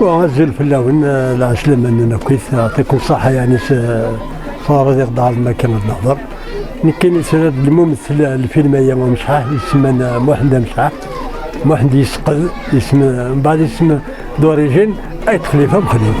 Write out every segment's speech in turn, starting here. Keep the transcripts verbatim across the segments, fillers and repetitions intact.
Azul fell-awen, eh, lɛeslama-nwen akkit, yeɛṭikum ṣṣeḥḥa, yeɛni s-, teɣriḍ-aɣ-d ɣer lmakkan ad nehḍer. Nekkini tura d lmumtel n lfilm-aya amecḥaḥ, yessemman, eh, Muḥend Amecḥaḥ, Muḥend Yesqed, isem, mbeɛd isem d'origine, Ayt Xlifa Mexluf.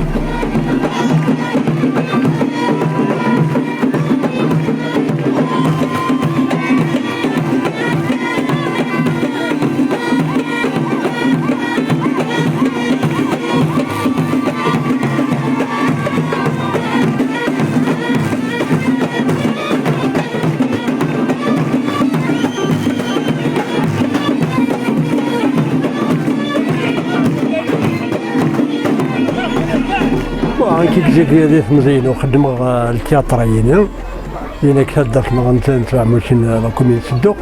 Bon, nekk i yezzi di, di temẓi-inu, xeddmeɣ, eh, ltyatr-agi-ni. Din deg taddart-nneɣ n, n Tbeɛmucin, la commune Sedduq.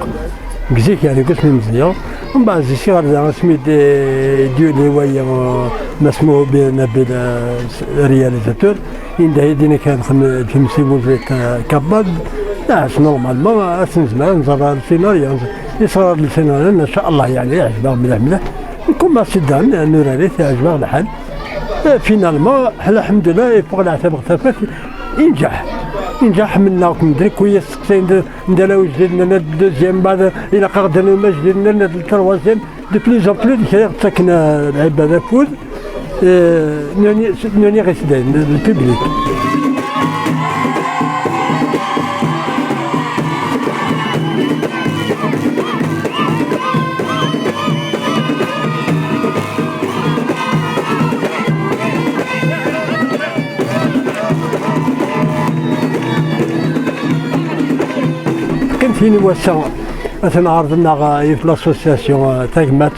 Deg zik, yeɛni, deg wasmi meẓẓiyeɣ. Mbeɛd, zik ɣer da, asmi d-, d-yuli waya, eh, Mass Muhubi Nabil, eh, réalisateur. Indeh-iyi-d, din kan, xem-, xemsin buẓet, eh, kabad. Ah, c'est normalement, ad s-nezmer ad nẓer le scénario. Yeṣra le scénario, ma sha Allah, yeɛni, yeɛjeb-aɣ mliḥ, mliḥ. Nkumaṣi-d, nurar-it, yeɛjeb-aɣ lḥal. Eh, finalement, ḥla, lḥemdullah, yeffeɣ leɛtab ɣef tafat, inǧeḥ. Inǧeḥ, ḥemmlen-aɣ-t medden, kul ass steqsayen-d, mdala ujdid, nnan-d le deuxième, mbeɛd ilaq-aɣ-d ad num ajdid, nnan-d le troisième. De plus en plus, kra ttaken, eh, lɛibad afud, eh, nuni, nuni ɣis dayen, le public. Teqqim tin n wass-a, atan ɛerḍen-aɣ, eh, yiwet l'association, eh, tagmat,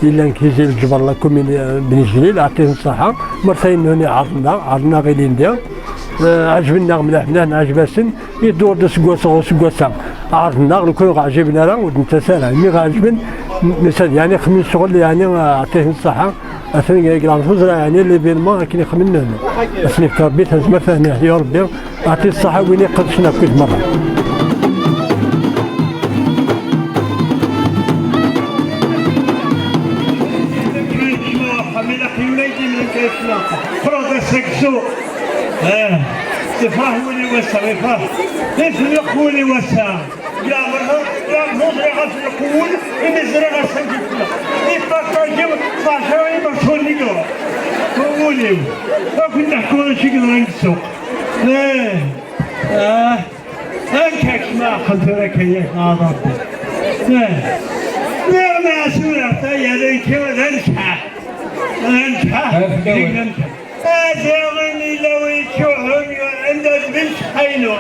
yellan Tizi Lǧebr, la commune, eh, Bni Jlil, ɛṭin ṣṣaḥa, martayen nuni ɛerḍen-aɣ, ɛerḍen-aɣ ilindi, eh, ɛeǧben-aɣ mliḥ, mliḥ, neɛǧeb-asen, yeddur-d aseggas ɣer useggas-a, ɛerḍen-aɣ, lukan ur ɣ-ɛjiben ara, ur d-nettas ara, imi ɣ-ɛeǧben, nusa-d, yeɛni, xemmen ccɣel, yeɛni, eh, ɛṭiten ṣṣaḥa, atan deg, deg lɛerḍ uẓra, yeɛni, l'événement akken i xemmen, ad sen-ifk Rebbi tazmert, ad neḥyu Rebbi, Ɛṭi ṣṣeḥḥa win iqedcen akkit merra. Ffreɣ d asegsu. Eh, ifraḥ wul-iw ass-a, ifraḥ. Ifleq wul-iw ass-a. Yeɛmer, yeɛmer ɣef lqewwel, imi ẓriɣ ass-a deg tfleq. Iṭaṭaǧi, teɛca imersun-nni. Wul-iw. Ad ken-neḥku acu yeḍran deg ssuq. Eh. Ah, anka kma xeltura kaya, ah, Rabbi. Eh. Nirna sura ta ya, d anka, d ancḥaḥ. D ancḥaḥ. Aziɣen illa wi čuḥun, anda d bin cḥaynu.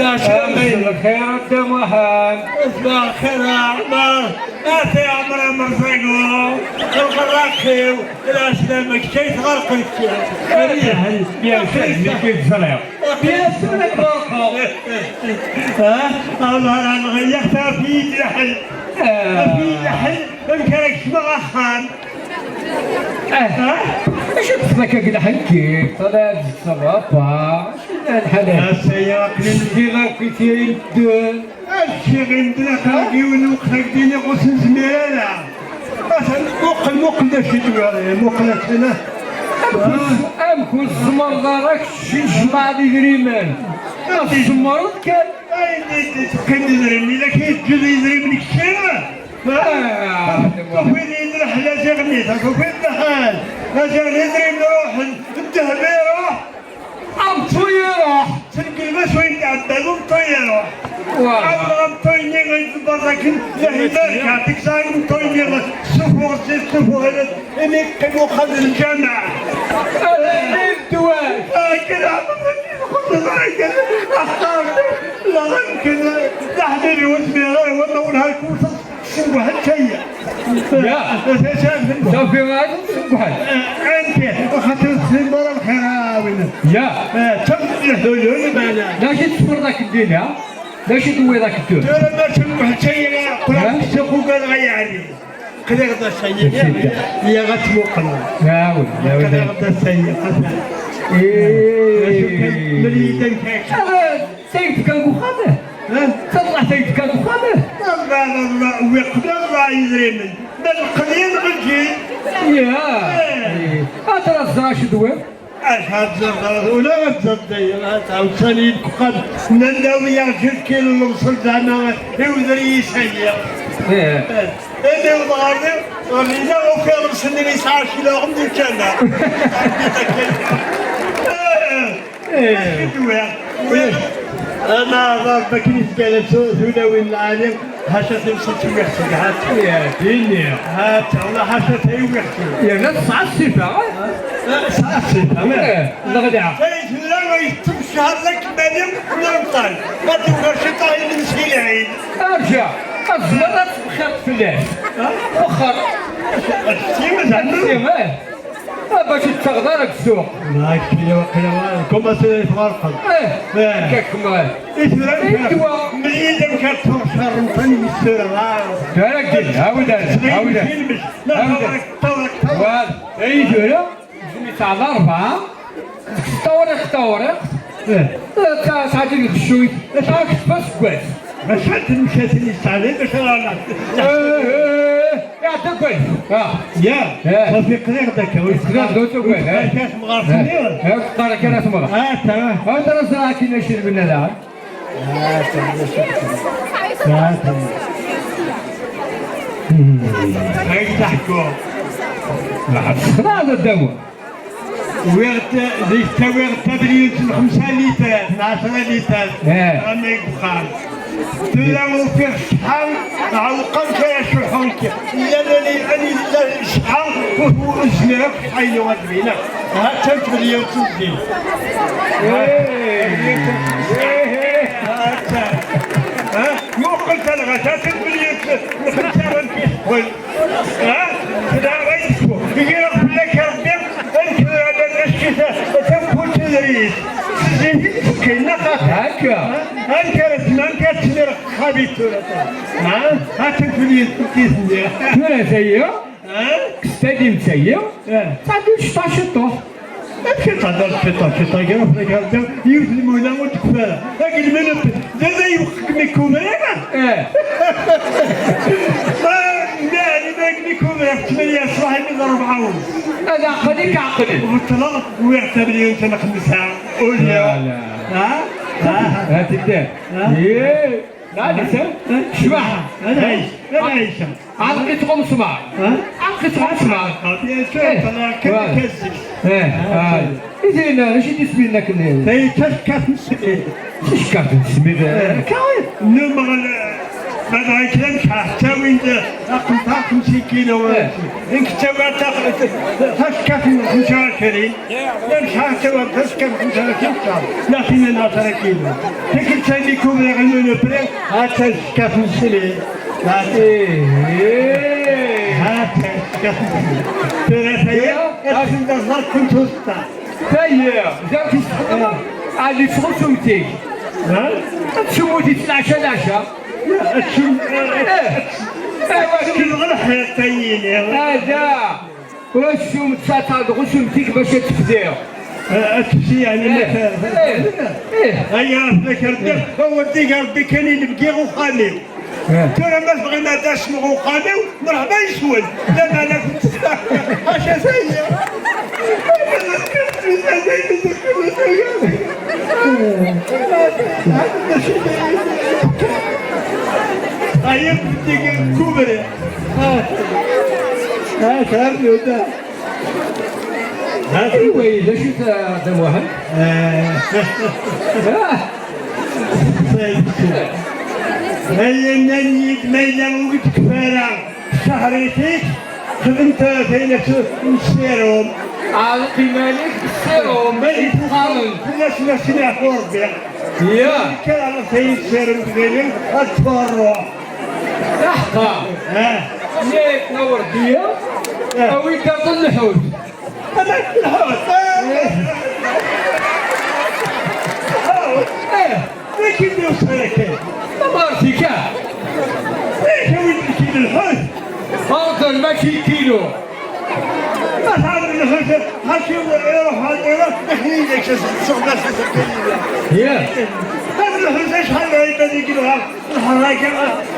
Amsel lxir a Dda Muḥend. Asma lxir a Ɛmer. A Ti Ɛmer Amerẓagu. Lxerraq-iw. Lɛeslama, kečč ay tɣerqeḍ kečč. Bien sûr, bien sûr, nekk i teẓriḍ. Bien sûr, ad tɣerqeḍ. Ah, Allah, ɣiyaɣ, af-iyi-d lḥel. Ah. Af-iyi-d lḥel, amek ara kecmeɣ axxam. Ah. Ah? Acu teṭṭfeḍ akka deg lḥenki? Ṭṭalab, ṣṣabapa, acu llan lḥalat? Ass-aya aql-i. Sliɣ akk i tira n medden. Acu i ɣ-indren aql-aɣ yiwen n weqrag din iɣus ur nezmir ara. Atan, muqel, muqel d acu i d-yuɣal, muqel akken. Amek ur, amek ur tzemreḍ ara kečč ad tjemɛeḍ idrimen? Tzemreḍ kan. Ay, d, d, teqqim d idrimen, ila kra teǧǧiḍ idrimen kečč? Ah, tufiḍ-iyi-d lḥal a Tiɣmit, tufiḍ-d lḥal. A Tiɣmit, idrimen ruḥen, ddheb iruḥ. Amṭu iruḥ. Seg lmas win tɛedda d umṭu iruḥ. Wah. Ɛawdeɣ amṭu-nni i tebbeṛ akken d ahibar, kɛeḍ deg sɛa amṭu-nni, ssufuɣ-tt, ssufuɣ-tt, imi yeqqim uxxam d lǧameɛ. Ay, d ddwa. Akken ɛawdeɣ akken axxam, la akken, d aḥbib-iw ur zmireɣ ara, wama ur ha-, Sewḥel tayya. Ya. Safi ɣer sewḥel. Anke, xaṭer tsimbar lxir a win. Ya. Tam leḥlulun mana. D acu i tessufreḍ akken dinna? D acu i tewwiḍ akken tura? Tura ma sewḥel tayya, qrib ssuq ugar ɣa yeɛni. Qliɣ d asayi. Ya ɣa tmuqleḍ. Ya wi, ya wi. Qliɣ d asayi. Eh. Mel-iyi-d amek akka. Tayt kan deg uxxam? Eh? Taḍlaḥt tayt kan deg uxxam? Allah, Allah, wi qbel Allah yidrimen. Ma d lqedyen ɣelǧin. Ya. Eh. Ad trazzeɣ acu d-tewwiḍ. Acu ad tzerreḍ? Ula ad tzerreḍ dayen, ad tɛawed sani deg uxxam. Nnan-d awi-yaɣ jiǧ kilu n lebṣel zeɛma i uder yisali. Eh. Eh, imi wwḍeɣ ɣer din, ɣer dinna ufiɣ lebṣel-nni yesɛa kilo ɣem di kan. Eh. Acu d-wwiɣ? Wwiɣ. Ama Ṛebbi akken yezgala s tulawin lɛali, ḥaca timseḍt i wwiɣ seg hat. Ya, dini. Hat, wala ḥaca ta i wwiɣ seg. Yerna tesɛa ṣṣifa, eh? Eh, tesɛa ṣṣifa, eh. Eh, neɣ d. Ay tella, ay tettmecḥal la kmali, la mṭal. Ma tebɣa ciṭ, ay imensi lɛid. Arǧa, azmer ad tebxirt fell-as. Ha? Wexxer. Ad tessim, ad tessim, eh. Ah, bac ur tettaɣeḍ ara deg ssuq. Ma kfila waqila, kumaṣi la yeffeɣ rqem. Eh, eh. Kak ma. I tura, i tura. Mlil amek ad tferṣ rrmṭan yessura. Tura kin, awid ara, awid ara. Filmec. La tawriqt, tawriqt, tawriqt. Wad, ay tura. Zmi tɛeḍ rebɛa. Tawriqt, tawriqt. Eh. Eh, ta-, tɛeddi deg tcuyt. Tɛeḍ kfas gwas. Maca d lemkatin yesɛan, maca la, la. Eh, eh, eh, eh, iɛedda deg wayen. Ah. Ya, eh. Safi qriɣ-d akka, ur qriɣ-d ur tuggad, eh. Ur teqqar kan temɣart-nni. Eh, eh, ur teqqar kan temɣart. Ah, ta. Ah, ta, ẓra akin acu lbenna daɣen. Ah, ta, acu lbenna. Ah, ta. Hmm. Ay, taḥku. Nɛeṭṭes. Nɛeṭṭes. Wwiɣ-d, di ttawiɣ tabriyut n xemsa litar, n ɛecra litar, eh. Am ay uxxam. Tura ufiɣ ṣṣeḥḥa, ɛewqen kra ccuḥun-k. Llan ani, ani llan ṣṣeḥḥa, ur, ur zmireɣ ṣṣeḥḥa-inu ad bina. Ha-tt-an tabriyut n zzit. Eh. Ha-tt-an. Ha? Muqel talɣa, ha-tt-an tabriyut n xemsa amek i teqqel. Ha? Tedɛa ɣayet. Igira fell-ak Rebbi, amek ara d-askit takunt n ris. Zzit i tfekkin, neɣ? Akka. Ha? Amek ara tma, amek ara tmir xabit tura? Ha? Ha-tt-an fell-i tfekkin-nni. Tura tagi, ha? Kkes tadimt tagi, eh. Tɛeddu ciṭuḥ ciṭuḥ. Amek i thedder ciṭuḥ ciṭuḥ, gar aflak ar da, yiwet lmuna ur tekfi ara. Agelmim d baba yewqeq mi kubra. Eh. Ma, ma, ma mi kubra, tmanya ṣṣbeḥ mi d rebɛa wnṣ. Ad ɛqel-ik ɛqel. Beṭleɣ, wwiɣ tabriyut n xemsa. Ulya. La, la. Ha? Ha? Ha, tedder. Ha? Yee. La, lisa. Ha? Cbaḥ. Ad ɛic. Ad ɛic. Ɛelqit ɣer umesmaṛ. Ha? Ɛelqit ɣer umesmaṛ. Ah, bien sûr, eh, ṭṭalɛeɣ kan, ouais. Akka zik. Eh, ah. Izin, acu i d-isem-nnek akken? Tayi d tacekkart n ssmid. Tacekkart n ssmid, eh, eh, akka. Nnumeɣ, eh, ma bɣan kra n ccɛer, ttawin-d aqenṭar xemsin kilu. Eh. Nekk ttawiɣ ta-, tacekkart n xemsa u ɛecrin. Lemḥaḥ ttawin tacekkart n xemsa u ɛecrin. Lakin n ɛecra kilu. Tikkelt-a mi kubriɣ le prix, ha-tt-a tacekkart n ssmid. Ih, ih. Tura tayi, ad tezdeɣ ẓer kunt usta. Tayi, d acu txedmeḍ? Ɛli, sɣur sumtik. Ha? Ad tsumut i leɛca, leɛca. Ad tsum-, eh, eh, ad tsum-, eh, ad tsum-, ad tsum-, ɣer lḥiḍ, tayi. Ada. Ur sum-, ad taɣeḍ ɣer sumtik bac ad tefdiḍ. Eh, ad tefsi, yeɛni, eh, ma ta-, eh, eh. Aya, fell-ak Rebbi, awer d-ig Rebbi kan i d-bgiɣ uxxam-iw. Eh. Tura ma tebɣim ad d-asmeɣ uxxam-iw, merḥba yes-wen. Lameɛna ḥaca tayi. Aya d-bgiɣ kubri. Ah, ah, ternuda. Anyway, d acu-t, a Dda Muḥend? Ah. Ah. Ay, nnan-iyi-d ma yella ur d-tekfi ara tcehrit-ik, xdem ta-, taylakt n ssirum. Ɛelleq iman-ik d ssirum, ma yettqaren. Fell-as ma sliɣ ur Rebbi. Ya. Kra ɣef ayen ssirum deg ad tferruɣ. Aḥeqqa. Ah. Yak, a Werdiya, ah, awi-d aṭṭan n lḥut. Ama lḥut, eh. Lḥut, eh. Wagi d usara kan. Tabarti kan. Eh, awi-d lkil lḥut. Aql-aɣ mačči kilu. Ma tɛawed lḥut, ḥaci iruḥ, iruḥ, iḥnin-ak s-, s-, s-, ya. Hada lḥut acḥal n lɛibad i yelha. Lḥeraka,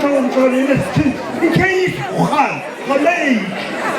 ṭṭun, ṭṭun, ila tetten. Nekk ay uxxam, xalayek.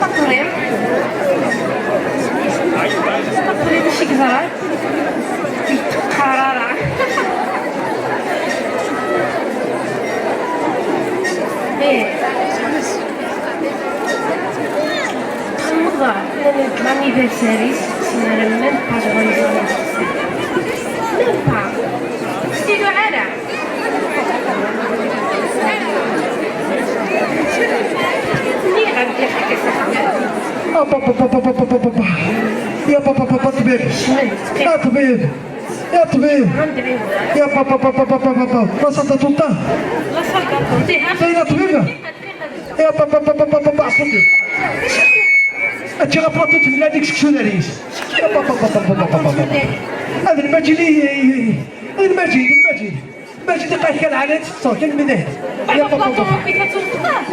Ṭṭafri. Ṭṭafri, acu i yeḍran? Ur yeqqar ara. Eh. Txedmeḍ l'anniversaire-is s inaramen n page. Même pas. Ur skidu ara. Nniɣ-am-d, ya ḥaga s axxam. Papa, papa, papa, papa, papa. Ya papa, papa, ṭbib. Ya ṭbib. Ya ṭbib. Ya papa, papa, papa, papa. La salle d'attente. La salle d'attente. Tayna ṭbib. Ya papa, papa, papa, papa, عصبي. Ačči apṛaṭu tella dik seksu d aris. Ya papa, papa, papa, papa, papa. Hada lmajid, hada lmajid, lmajid. Lmajid iqal kan ɛla teṭṭer, kan mdeh. Ya papa, papa.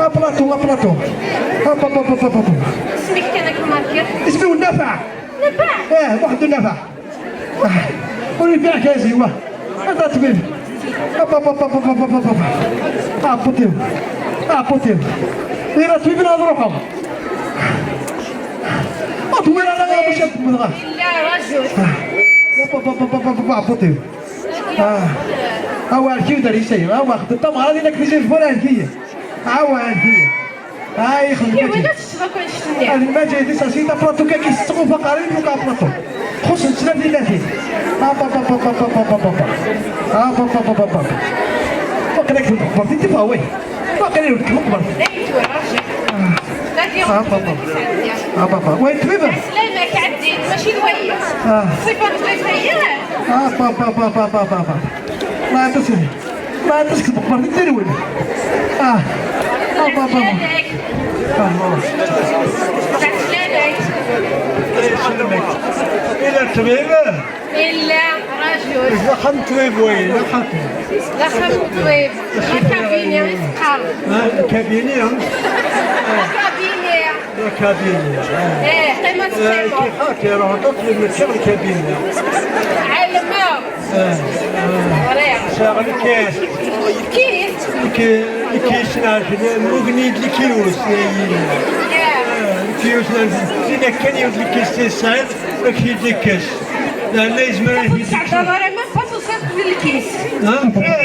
Apṛaṭu, apṛaṭu. Papa, papa, papa, papa. Isem-ik kan akken markiɣ. Isem-iw Nafaɛ. Nafaɛ? Eh, Muḥend Nafaɛ. Ah, ur ifiɛ kazi, wa. Ata ṭbib. Apa, apa, apa, apa, apa, apa, apa. Ah, putiu. Ah, putiu. Ira ṭbib, ad ruḥeɣ. Ur twira ara, ara bac ad temmdeɣ. Illa rajul. Ah. Apa, apa, apa, apa, apa, apa, putiu. Ah. Awa, rkiw dar isay. Awa, xdem tameɣra, dinna kfizi lfur, rkiy. Awa, rkiy. Ay, xdem. Iwala Ad lmajid-is asin apṛaṭu kaki s tɣufa qari n uka apṛaṭu. Xuṣṣen snat di latin. Apa, apa, apa, apa, apa, apa, apa. Apa, apa, apa, apa, apa. Waqila k-tmeqbert i tibɣa, way. Waqila ur k-tmeqbert. Apa, apa. Apa, apa. Way, tbibem. Ɛeslama-k, ɛeddi-d, mačči d wayi. Ah. Ṣṣifa n ṭṭbib-aya. Apa, apa, apa, apa, apa, apa. Ma aṭas-nni. Ma aṭas-k tmeqbert i talwin. Ah. Ah, papa. Ah, oh. Ila ṭṭbib. Illa rajul. D axxam n ṭṭbib wayi, d axxam. D axxam n ṭṭbib. D akabini i s-qqaren. Ah, akabini, ah. Akabini. Akabini. Eh, qqimet, eh, qqimet. Kif, kif, ruḥ, ṭṭbib, mačči d akabini. Ɛelmeɣ. Ẓriɣ. Sɛiɣ lkiis. Lkiis? Lki-, lkiis n ɛjel, mmugen-iyi-d lkius, eh, lkius n ɛjel. Tin akka yiwet lkiis i tesɛiḍ, ad k-t-id-ikkes. Lɛella yezmer ad k-id-ikkes. Ur tesɛeddaḍ ara ma pas usiḍ d lkiis. Ha? Eh,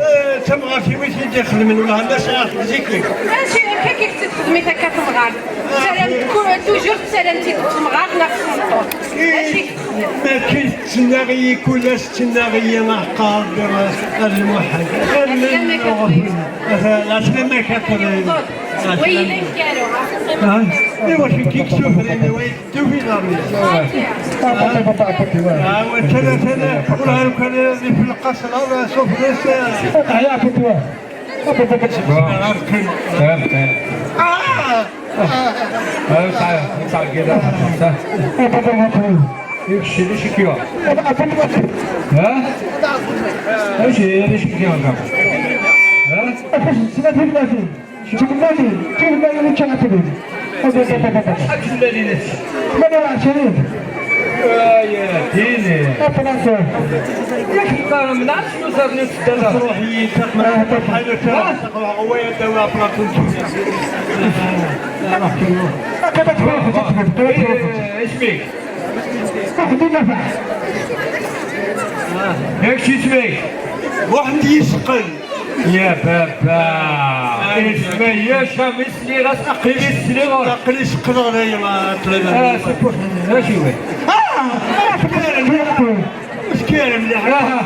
eh, d tamɣart-iw i t-id-ixedmen, wah, ma sɛiɣ-t zik-ik. Acu akka i k-id-txedmit akka temɣart? Tessaram ku-, toujours tessaram-tt-id temɣart neɣ tmeṭṭut? Acu i Mačči tettnaɣ-iyi kul ass, tettnaɣ-iyi aḥeqqar ar lmuḥal. Amen. Ɛeslama-k a ṭṭbib. Iwacu k-id-ssufren, way tufi ḍarmi. Awa tala tala, ur ɛarif kan di felqas laḍ sufres. Bon. Bon. Ah! Ah! Ah, ça, ça, ça. Kečč d acu-k-yuɣ? Ha? Acu, d acu-k-yuɣ? Ha? Acu tella din? Acu tella din? Mani wa ɛecrin? Ay, dini. Yak qqaren, menɛeɣ. Ruḥ-iyi, taqma, taqma, taqma, taqma, taqma, isem-ik? Yak isem-ik? Muḥend Yisqel. Ya baba. Isem-ik, amek sliɣ-as, aql-i sliɣ. Aql-i seqqleɣ dayen, a ṭṭbib. Ah, c'est pour ça. Acu i? Ah! Ur skir mliḥ. Aha.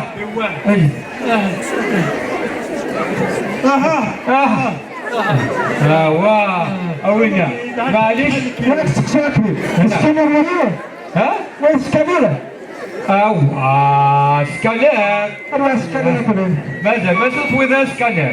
Aha. Aha. Awa. Awina. Maɛlic. Yak seqsiɣ akk. Skanir waya? Ha? Wa skanir? Awa, skanir. Awa skanir akk. Mazal ma tufwiḍ skanir.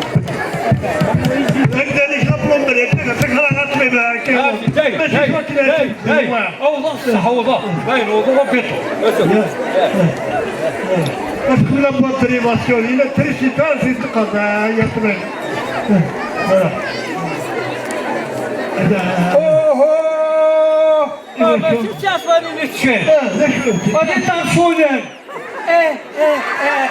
هكذا اللي شاف لهم بريك، هكذا راه غتبيع هكا. ماشي شوية كذا. أوضاع الصح، أوضاع. باين، أوضاع بيطو. Parce que la boîte de rénovation, il est très super, c'est le travail, il y a plein. Voilà. أوهو! آه، ما شفتش عفاني للشيء. آه، لا شفت. هذه طرشونة. إيه، إيه، إيه، إيه،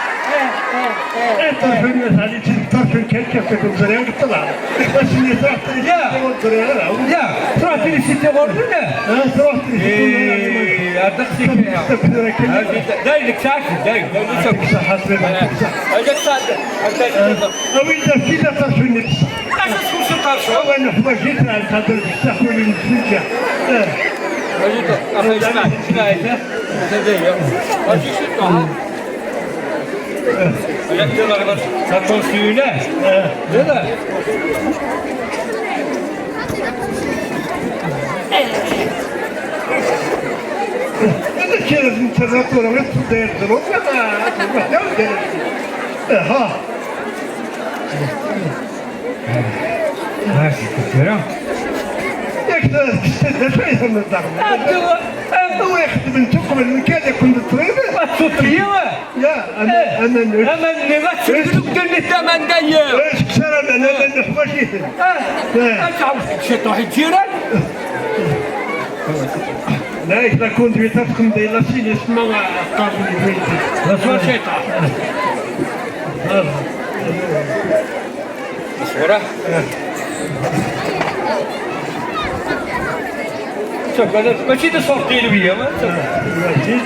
إيه، إيه. إيه، طرشونة، هذه تجي طرشون كان كيف تكون زريان قلت لها. بس اللي صح تجي يا. تكون زريان، لا. يا، تروح تريسيتي غور ولا؟ آه، تروح تريسيتي غور ولا؟ إيه، هذا خصك فيها. تكون زريان كان. هذه دا-، دايرك ساعتي، دايرك، دايرك ساعتي. يعطيك الصحة، سلامة، يعطيك الصحة. هذا الساعة، هذا آه، الساعة. أوي، إذا في لا طرشونة. أنا شكون شي طرشون؟ أنا حوايجي تاع القدر بصح ولي نتفجع. آه. أخي، اسمع، اسمع، اسمع. هذا هي. هذه شي طعام. لا، لا، لا، لا. Ça continue là. لا، لا. أنا كي لازم تذكر، غير تدير دروك، لا، لا، لا، لا. ها. ماشي كثيرة. ياك تستنى شوية من الدار. هو يخدم انت قبل من كان يكون الطريق. السطرية. يا، أنا، إيه. أنا نفس. أنا نفس. إيش؟ تقول لي ثمن داير. إيش كسر أنا، أنا، أنا نحواشي. آه. إيه. أنت عاوز شي طاحي جيران؟ لا، إذا كنت بتفهم دي لا سيني اسمه قبل البيت. لا، سوى شي طاح. آه. الصورة؟ شوف، هذا ماشي دي صورتي لوية، ما شوف.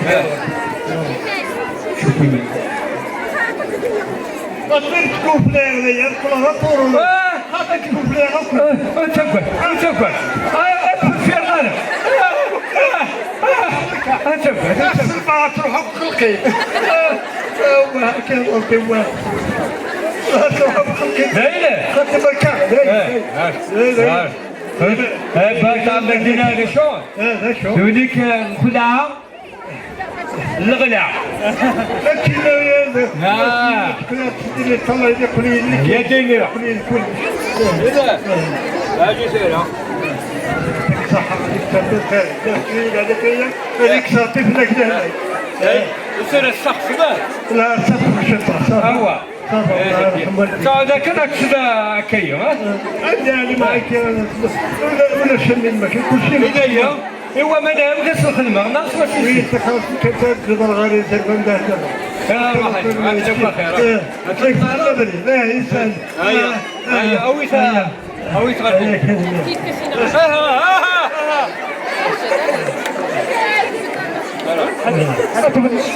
شوف. ما تكون في العين، يا رب، لا طول. آه. ما تكون في العين. آه، آه، تقعد، آه، تقعد. آه، آه، في الغالب. آه، آه، آه، تقعد، آه، تقعد. أحسن ما تروح. هكا ربي واحد. هذا هو خلقي. لا، لا. خلقي بركة. لا، لا. لا، لا. لا، لا. ها؟ ها، باش عندك دينا هذا شو؟ هذا شو؟ يوليك، آه، الخلعة. الغلع. لكن، آه، آه. تقول لي طلع يدي قليل. هي دينيا. قليل كل. إذا. هاجي سير، ها. صح، عليك صافي، خير. هذيك صافي في الأجنحة. إيه، يصير الشخص ده. لا، صافي، مش صافي. هو. صافي، إيه، الله يرحمه. تعال، كذا كذا كيو، ها؟ عندي، عندي معاك، ولا، ولا شيء من الماكل، كل شيء. إذا هي، هو ما دام غير الخدمة، ناقص ما في شيء. إيه، تخلص كذا، تقدر غير يصير من ده كذا. يا روحي، عندك الله خير. إيه، عندك الله خير. لا، إنسان. أيوة. آه، أيوة، آه. أوي ساعة. أوي ساعة. آه، آه، آه، آه، آه.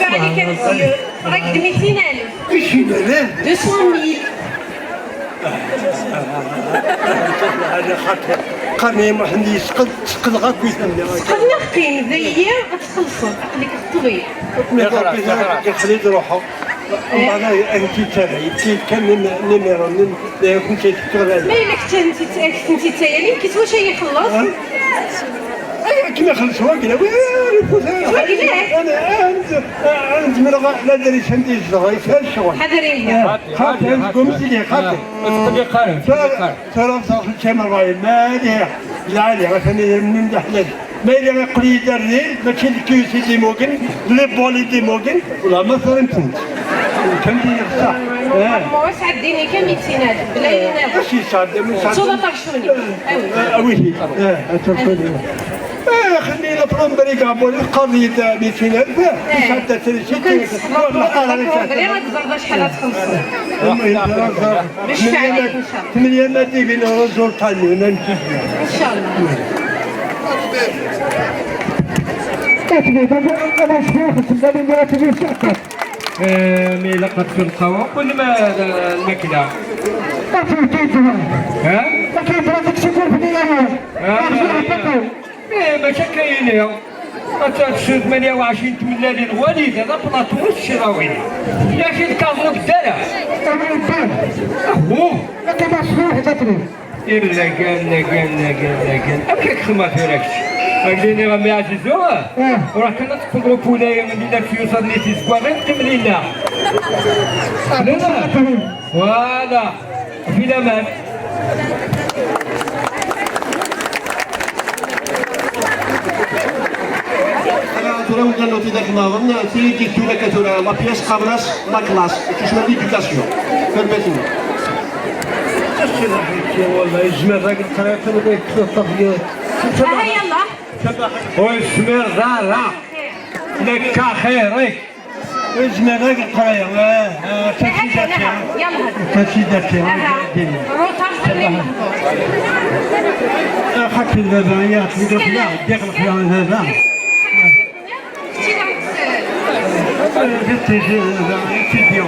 شحال كان السيور؟ راك دميتينا له. ماشي لا، لا. deux cent mille. هذا خاطر. قال لي: "ما عندي سقط، سقط غاك ويسمي." سقط نقي، مزيان، غتخلصو، عقلك طويل. يا خلاص، يا خلاص. يخلي روحه. إيه. بعدا أنت تابعي، كي كان نيم-، نيميرو، نيم-، لا، كنت تكتب هذا. ما إلا كنت أنت، كنت أنت تايلين، كنت واش يخلص؟ ها؟ أيوة، كنا خلصوا، قلنا: "وي، وي، وي، وي". أنا، أنا، أنا، أنا، لا دري شنو دي الزغا، يسال الشغل. حضري. آه، خاطر، هاتي، هاتي، قوم هاتي. سيدي، خاطر. آه، تقدر قارن، تقدر قارن. ترى صاحب الشام الراي، ما عليه. لا، لا، عشان يمنع لك. ما إلا يقول لي دار لي، ماشي الكيوسي دي موغن، لي بولي دي موغن، ولا ما صار يمكن. كان دي صح. آه. واش عديني كم يتسنى؟ بلا ينام. ماشي صار، ماشي صار. صورة طرشوني. آه، آه، وي. آه، طرشوني. آه، خلينا في الأمريكا، بولي القضية تاع ميتين ألف، آه. مش حتى تريسي. لو كان والله حالة مش عارفة. بلي غتزرد شحال غتخلص. المهم، مش عليك إن شاء الله. ثمانية مادي بين الرجل تاني، أنا نجيب. إن شاء الله. تطبيق، أنا، أنا شوف، تبدأ لي مراتب يسقط. آه، مي لقد في القهوة، كل ما الماكلة. ما في كيف. ها؟ ما كيف، ما تكسبوا في النهاية. آه، ما في آه. حقكم. إيه، ماشي كاين يا. أنت شوف ثمانية وعشرين تملالين وليد، هذا بلاطو الشراوي. يا أخي، الكازو بالدرع. أخوه. أنت مسموح تطلب. إلا قال، لا قال، لا قال، لا قال. أمك خدمة في راكش. أجيني رامي عزيزو. آه. وراه كنا تقدروا بولايا من دينا في يوصل نيتي سكوارين قبلينا. آه، لا، لا. Voilà. في الأمان. Tura win nnuti dak nniḍen, tigi tura akka tura la pièce qabel-as la classe, tusma l'éducation. Permettez-moi. Ass-a, ḥaǧa, والله، يزمر ذاك القراية، كانوا يكتبوا الطبيعة. آه، يلا. ويزمر ذا لا. لك خيرك. اسمع، غير القراية. آه، آه، تاكسي داتي. يلا هذا. تاكسي داتي. آه، روطار خلينا. آه، خاطر البابا، يا أخي، ديك لا، ديك الخيار هذا. آه، درت شي، آه، ستوديو.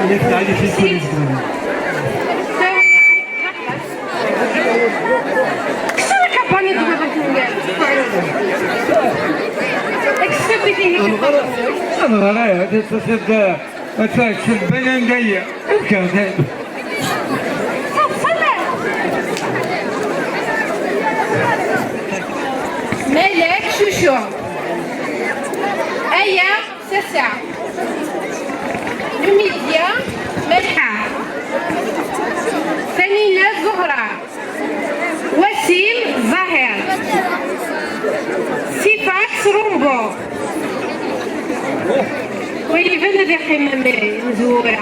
اللي كنت عليه في الكوليج. كسر كاباني دو بابا كنغال. اكسبي فيه كاباني. أنا غير، هذه السوسيت، هذا الشبان عندي. يمكن هذا. مالك شوشو؟ أيا. سسع. نميديا ملحة. ثنينة زهرة. وسيم زاهر. سيفاكس رومبو. ويبان هذه قيمة مزورة.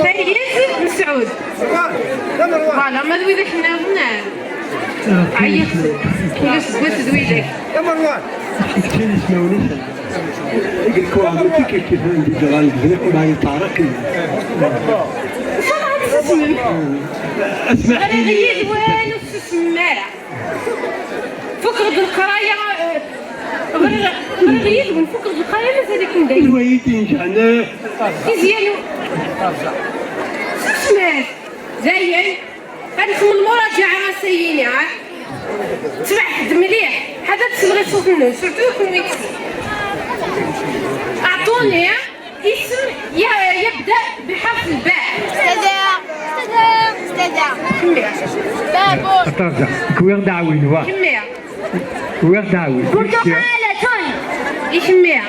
فايز مسعود. فوالا، ما دوي ذاك الناس. عيطت. كل سبت دوي ذاك. يا مروان. كاين اسمه ونسى. قلت لكم عملتي كيف كيف عندي جيران الجزائر وما يتعرف. صراحة تسمي. اسمح لي. أنا غير والو تسمى. فكرة القراية، آه، غير، غير غير من فكرة القراية مازال يكون دايم. الوالدين شحال. مزيانو. تسمى. زين. غنخمم المراجعة راه سييني، ها؟ تبعد مليح، حتى تسمعي صوت الناس، surtout يكون ويكسي. أعطوني اسم ي- يبدأ بحرف الباء. استدعاء. استدعاء. استدعاء. بابور. Attends, كوير دعوين، وا. كمية. كوير دعوين. برتقالة. يكمية.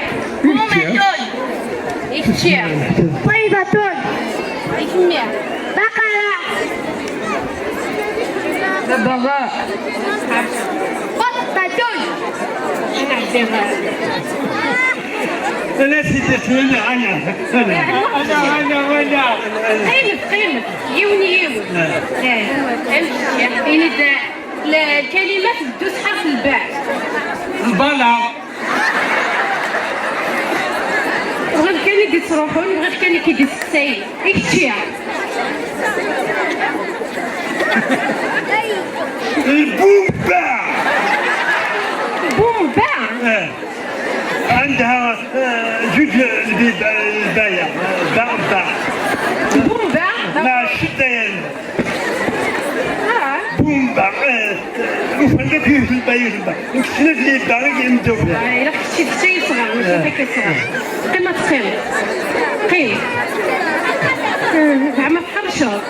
طومة. يكمية. طيبة. يكمية. بقرة. ببغاء. قطة. أنا سيدي، أنا، أنا، أنا، أنا، أنا. قيمت، قيمت. يوني، يوني. آه. آه. أمشي. يعني، ده لا، الكلمات تدوز حرف الباء. البلا. بغيت كان يدي تصروحون، بغيت كان يدي تسعين. اكتشيا. البومبا. البومبا. آه. عندها، آه، جوج البيب-، الباية. با، با. البومبا. مع الشدة يعني. آه. بومبا. آه. وفهمت فيه في الباية، في الباية. نكسر لي الباية، يمدوا فيها. آه، إلا كنتي في شيء صغير، ماشي آه. هكا صغير. قيمة تقيم. قيم. آه، زعما بحال الشهر.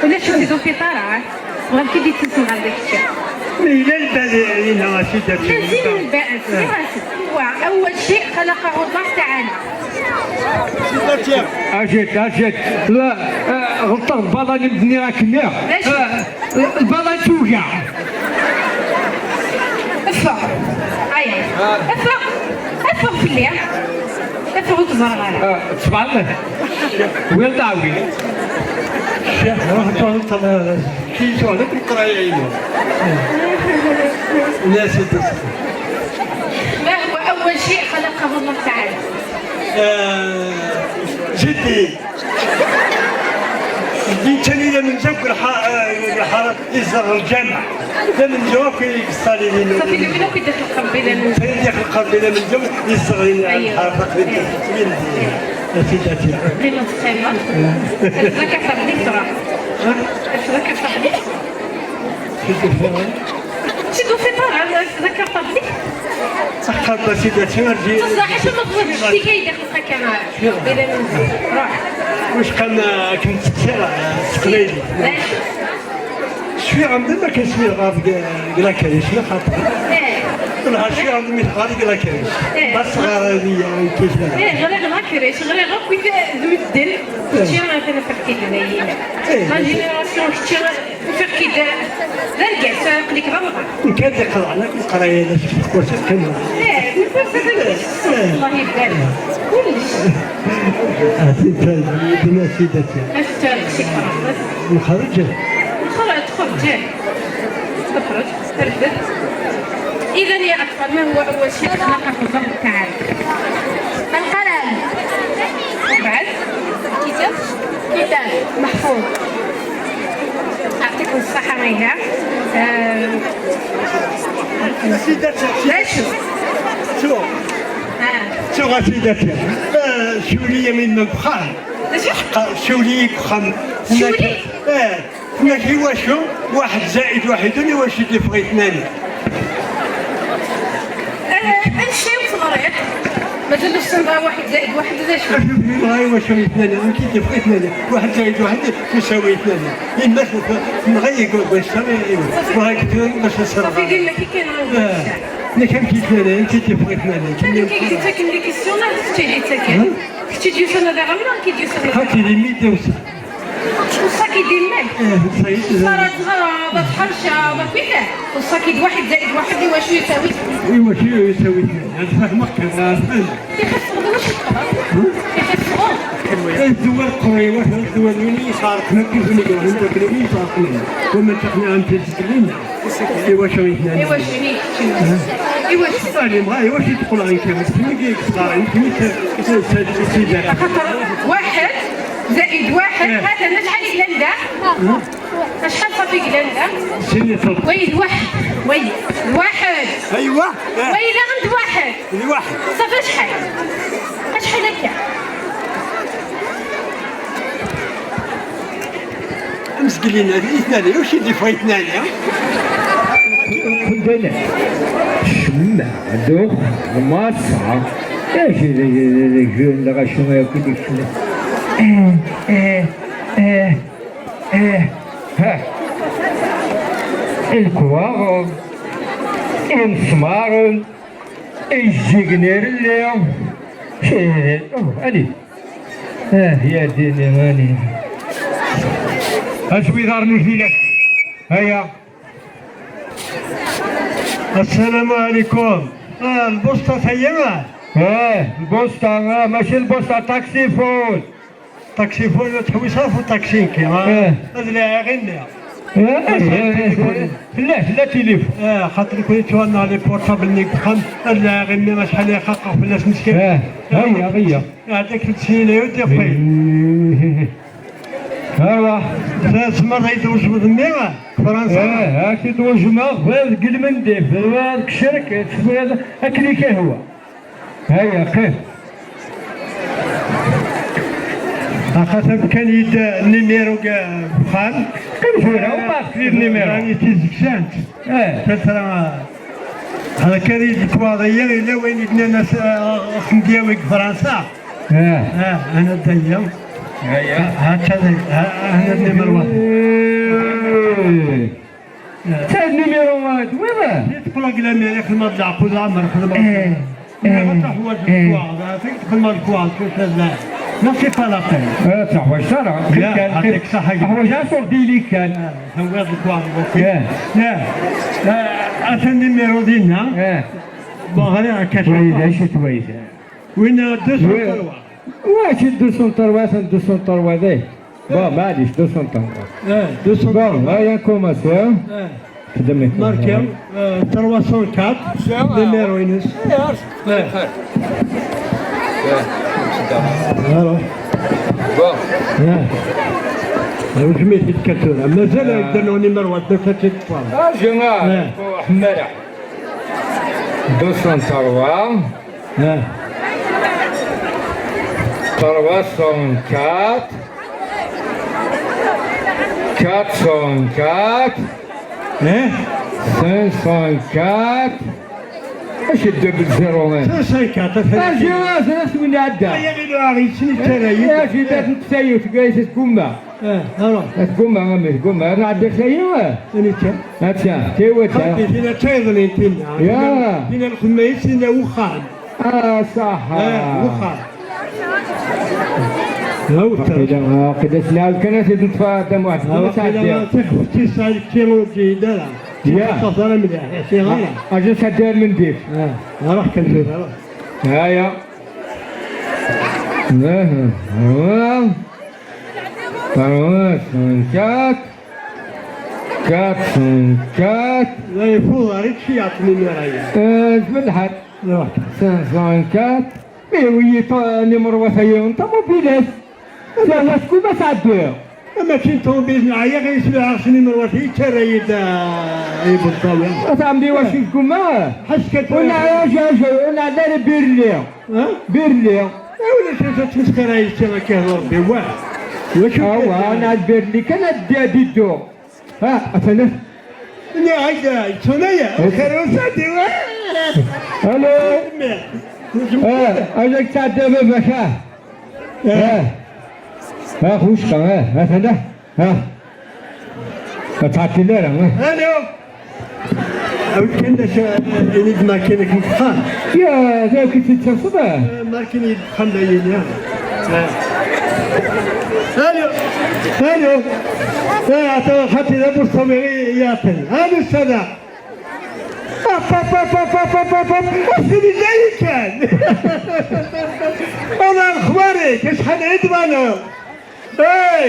ولا شفتي دو في طارع. غير كي ديت تسمع هذاك الشيء. إلا البال هنا رشيد هذا الشيء. لازم الباء، سي رشيد. هو أول شيء خلقه الله تعالى. أجد، أجد. لا، آه، غلطة البالا اللي مدني راك مية. ماشي. آه، البالا توجع. افا. هيا. افا. افا في الليل. افا وتزرغ. آه، تسمع الله. وين دعوي؟ الشيخ، راه تعرف كي يسوى لك القراية عينه. لا، سيدي. ما هو أول شيء خلقه الله تعالى؟ آه، جدي. جدي كان إلى من جاب الح-، آه، الحرب يزرغ الجامع. لا من جواب كي يقصالي لي. صافي، لو كنا كي دخل القلب إلى من. كي دخل القلب إلى من جواب يزرغ لي أيوة. الحرب تقريبا. أيوة. أيوة. أسيداتي. قيمة الخيمة. أيوة. الزكاة تاع بنيك ترى. ها؟ الزكاة تاع بنيك. شدو في طار، هذا ذكر طبيب. أخطر سيداتي، غير جي. تصلح، حتى ما تقولش شتي كاين داخل الخكامة. إذا من روح. واش كان، آه، كنت تسير، آه، تقليدي. شوية عندنا ما كاينش مين غادي ك-، كلاكريش، ما خاطر. إيه. والله شوية عندنا مين غادي كلاكريش. إيه. بس غادي، يعني، كيف لا. إيه، غير غير كلاكريش، غير غير كويس المدن. إيه. شتي ما كان فرقي لنا. إيه. لا جينيراسيون شتي وفيق كي دار، دار كاع ساق لك راه. وكان اللي قرا لك القرايه لا شفت كرسي قيمه. ايه، الكرسي داك الشيء. الله يبارك. كلش. عرفتي انت، بما سيدتي. اش تعرف شي كرا؟ نخرج. نخرج، تخرج. تخرج، ترفد. اذا يا اطفال، ما هو اول شيء خلقه الله تعالى؟ القلم. وبعد؟ كتاب. كتاب محفوظ. يعطيكم الصحة. هيا. آه، سيداتي، لا، شو؟ شو؟ آه. شو غا سيداتي؟ آه، شولي من البخار. شو؟ قا-، شولي بخام. شولي؟ آه. ماشي واشو؟ واحد زائد واحد يواشي دي فغي ثمانية. آه، أمشي وتغريق. مازال السنة واحد زائد واحد هذا شو؟ أشوف لي غاية واشو اثنان، أنا كي دي فغي ثمانية. واحد زائد واحد يساوي ثمانية. إما شوف، ما غير يقول باش سامي، ما غير يقول باش صافي، سامي. ديما كي كان آه. أنا كان كي ثمانية، أنت دي فغي ثمانية. كان كي قلت لك اللي كيسيون، هذا كنت اللي تاكل. ها؟ كنت ديوسون هذا غمرة، كي ديوسون هذا. هاكي لي ميديا وسط. وصاكي ديال الماء. ايه، صايت. صارت غرابة، حرشة، ما كويتاه. وصاكي واحد زائد واحد يوا شو يساوي؟ ايوا شو يساوي؟ هاد فهمك كيفاش؟ كيفاش تقدر واش تقدر؟ كيفاش تقدر؟ ايه، الدول القريبة، الدول اللي صارت هنا كيف اللي قالوا لنا، كيف اللي صارت هنا. وما تقنع أنت تتكلم. ايوا شو يتنادى؟ ايوا شو يتنادى؟ ايوا شو؟ أنا ما، ايوا شو تقول عن كيف؟ كيف يجيك صغار؟ كيف يت-، يت-، يت-، يت-، خاطر واحد زائد واحد، إيه. هذا أنا شحال يقلان دا؟ شحال صافي قلان دا؟ سيني صوت. ويد واحد، ويد واحد. أيوة. إيه. ويد عند واحد. الواحد. صافي شحال؟ شحال هكا؟ مسكين هذه، إثنان، واش يدي فايت ثانية؟ كندنا. Meɛdux, Maṣer, acu d lɣaci akk i d-ikecmen? Eh, eh, eh, eh, ha. Lekwaɣen, imesmaren, ijeǧǧigen irelli. Eh, oh, ani. Ah, ya ddin, ani. Acu iḍarren i fina? Aya. Assalamu alaikum. Ah, lbusṭa taya? Eh, lbusṭa, ah, mačči lbusṭa, taksifun. Taksifun, ma tḥewwes ɣef utaksi nekki, ah. Eh. Ad laɛiɣ imir. Eh, eh, eh, eh, tella, tella tilif. Eh, xaṭer nekk yettwannaɣ les portables-nni deg uxxam, ad laɛiɣ imir acḥal i xaqeɣ fell-as meskin. Eh, aya, aya. Ɛeddak tmeskin-inu d-iqqim. Eh. Awa. Tzemreḍ ad yi-d-twejmeḍ mmi, Fransa? Eh, ad k-id-wejmeɣ, bɣiɣ deg lmendil, bɣiɣ deg ccrek, teswiḍ akken i k-ihwa. Aya, qqim. Axaṭer fkan-iyi-d nimiru deg uxxam. Qqim tura, u ma aɣ-d-tefkiḍ nimiru. Ɛni tizegzant? Eh. Tatra, hada kan i d-lekwaḍ-aya, yella wayen i d-nnan as-, a-, a-, ad ten-d-yawi deg Fransa. Eh. Eh, ana d aya. Aya. Ha-, ha-, ha-, ha-, ha-, ha-, numéro waḥed. Eh. Ta numéro waḥed, wiḍ? Teqqel deg l'Amérique, ma d leɛqul, leɛmer xedmeɣ. Eh. Nniɣ-as teḥwaǧ lekwaɣeḍ, atan txedmeḍ lekwaɣeḍ, tufiḍ la. Non, c'est pas la peine. Eh, teḥwaǧ ara. Ya, kan, ɛṭik ṣaḥa. Teḥwaǧ aṣurdili kan. Ah, tuwiḍ lekwaɣeḍ, ok. Ya. Ya. Ah, atan numéro dinna. Ya. Bon, ɣriɣ akka. Wayda, acu-t wayda? Win, euh, deux cent trois. Wa, c'est deux cent trois, c'est deux cent trois, de. Bon, maɛlic, deux cent trois. Eh, deux cent trois. Bon, aya commencé, hein. Eh. Xdem i Marqué, euh, trois cent quatre, numéro ines. Eh. Alors. Bon. Eh. Amek mi t-id-kkan tura? Mazal, eh, ddan numéro waḥed, d acu-tt-id? Ah, je, eh, ḥemmara. Deux cent trois. Eh. Trois cent quatre, quatre cent quatre, eh? Cinq cent quatre. Acu d double zéro un? Cinq cent quatre, ah, je, ah, je, je, win iɛedda. Aya ɣilu aɣ-yettnittarayit. Eh, je, d tayet, tgumma. Eh, alors. Tgumma, a mmi, tgumma. Nɛedda aya. Anita? Atta, tiwet, ah. Xaṭi, tina d tayeḍnin, tina. Ya. Tina lxedma-is, tina wexxam. Ah, ṣaḥ. Eh, wexxam. Waqila, waqila s lɛawd kan ad t-id-neṭṭef a Dda Muḥend. Ah, waqila ma tɛeddiḍ. Tixeft-is, ah, kki ur d-yedda ara. Ya. Ur d-teṭṭaf ara mliḥ, ya, tiɣara. Ah, ajen s adder n ddif. Ah, ruḥ kan tura, ruḥ. Aya. Trois cent quatre, quatre cent quatre. La ifuḍ ar ičči yaṭni mira-ya. Eh, zmed lḥal. Ruḥ. Cinq cent quatre. Mi wi numéro wasayi n ṭumubilet. Sɛiɣ tguma tɛeddi. Ama d tin ṭumubilet n ɛyiɣ i sɛiɣ s numéro wasayi yettarra-yi-d, ah, i Buṣawi. Ad tɛemdi wacu tguma? Ḥass kan. Ur neɛɛa, ur neɛɛa, ur neɛɛa ara Birli. Ha? Birli. Eh, ulac acu ttmesxir a yetti akka d Rebbi, wah. Wacu awa, kan? Ana d Birli kan ad d-, ad d-iddu. Ha, atan. Nniɣ-ak-d, yettun aya. Xir usaɛdi, wah. Alo. Eh, amek tɛedda baba-k, ha? Eh. Eh. Ha, xucqa, eh, atan. Ah. Ad tɛeṭṭil ara, ah. Alo. Awi kan d acu, ini-d markin akken texxam. Ya, d akken tettaseḍ, ah. Eh, markin i texxam da yini, ah. Eh. Alo. Alo. Eh, ata xaṭi d abuṣawi i yaṭen. Alo, sada. Ap, ap, ap. Asini dayi kan. Ala lexbar-ik, acḥal i d-tbaneḍ. Hey!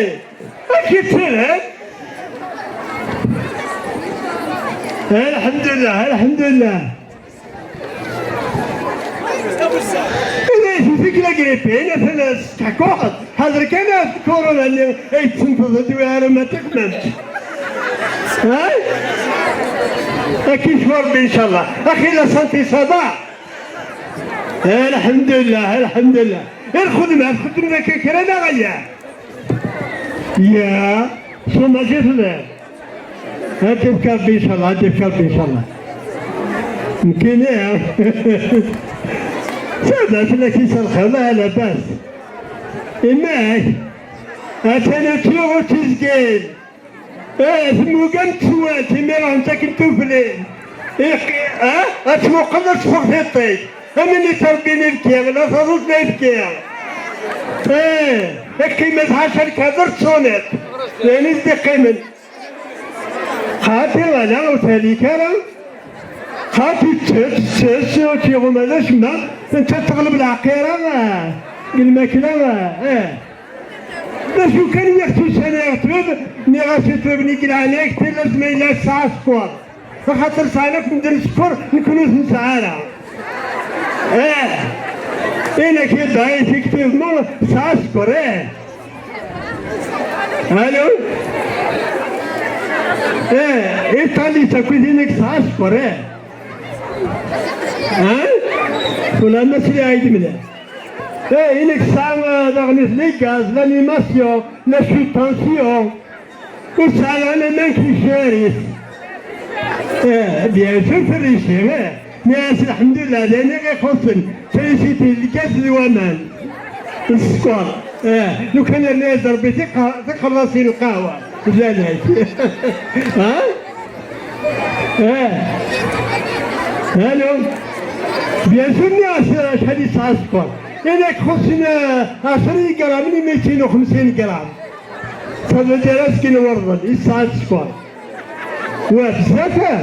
Acu yettirar? Alḥemdullah, alḥemdullah. Ila ifif-ik la grippe, ila tala testeḥkuḥeḍ. Ḥader kan ɣef lkuruna-nni ay tettenfeḍ, ur tewwi ara ma taqmemt. Ha? Ad k-yecfu Rebbi, ncallah. Axi la santé, ça va? Alḥemdullah, alḥemdullah. I lxedma, txeddmem akka kra neɣ ala? Ya, s umaziɣ tebɛed. Ad d-ifk Rebbi, ncallah, ad d-ifk Rebbi, ncallah. Nekkini. Sɛedda fell-ak isa lxir, la labas. Imak? Atan ad tuɣ ur tizgil. Eh, temmugam teswalt, imir ɣent akken tuflin. Iq-, ah, ad tmuqel ad teffeɣ tiṭ-ik. Amin i ttrebbin ibki, la taḍut la ibki. Eh, iqqim ad ḥaca lkader d tṣuniṭ. D ayen i s-d-iqqimen. Xaṭi ala ur talik ara. Xaṭi tettett, tettett, ur tt-iɣum ala acemma. Netta teɣleb lɛeqqira, ah, deg lmakla, ah, eh. D acu kan i aɣ-tusan a Yeɛqub, nniɣ-as i ṭṭbib-nni deg leɛnaya-k, tella ma yella tesɛa sskeṛ. Axaṭer sɛan akk medden sskeṛ, nekni ur t-nesɛi ara. Eh, inak yedda effectivement tesɛa sskeṛ, eh. Alo? Eh, Iṭali d takwitin i yesɛa sskeṛ, eh. Hein? Ula ma sliɣ-ak-d mliḥ. Eh, inek tesɛa, eh, daɣen les gaz, l'animation, la chute tension. Ur tesɛa ara laman ki ccari-s. Eh, bien sûr, ferrici, eh. Mais lḥemdullah, d ayen i ɣ-ixuṣṣen. Félicité, lgaz d waman. Sskeṛ. Eh, lukan yerna-yas Rebbi tiqa-, tiqerḍasin n lqahwa. Lalak. Ha? Eh. Alo. Bien sûr, nniɣ-as acḥal yesɛa sskeṛ. Inek xuṣṣen, eh, ɛecra igramen i mitin u xemsin gram. Ça veut dire azgen werḍel, yesɛa sskeṛ. Wa bezzaf, ah?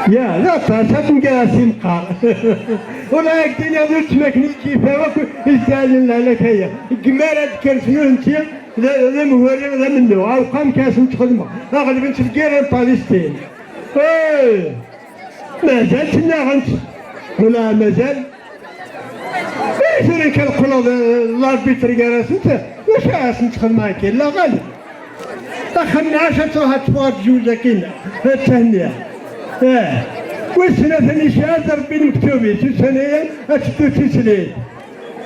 Ya, d aṭas, ad ngar-as imqar. Ula ak-d-iniɣ d ultma-k-nni d kifew akk i s-d-ɛellen lehlak-aya. Deg mi ara d-kkersen nutenti, d, d amhuri, d amennuɣ. Awqam kan asen-ttxedmeɣ. Aɣleb n tfeggira n Palestine. Eh! Mazal ttnaɣent. Ula mazal. Eh, tura kan qqleɣ d, d l'arbitre gar-asent. Maca ad asent-xedmeɣ akka, la ɣalib. Axxam n ɛac ad truḥ ad teffeɣ ad tjewwez akkin. Ad thenni. Eh. Wissen atan yesɛa-d Rebbi lmektub-is, ussan-aya ad teddu d tislit.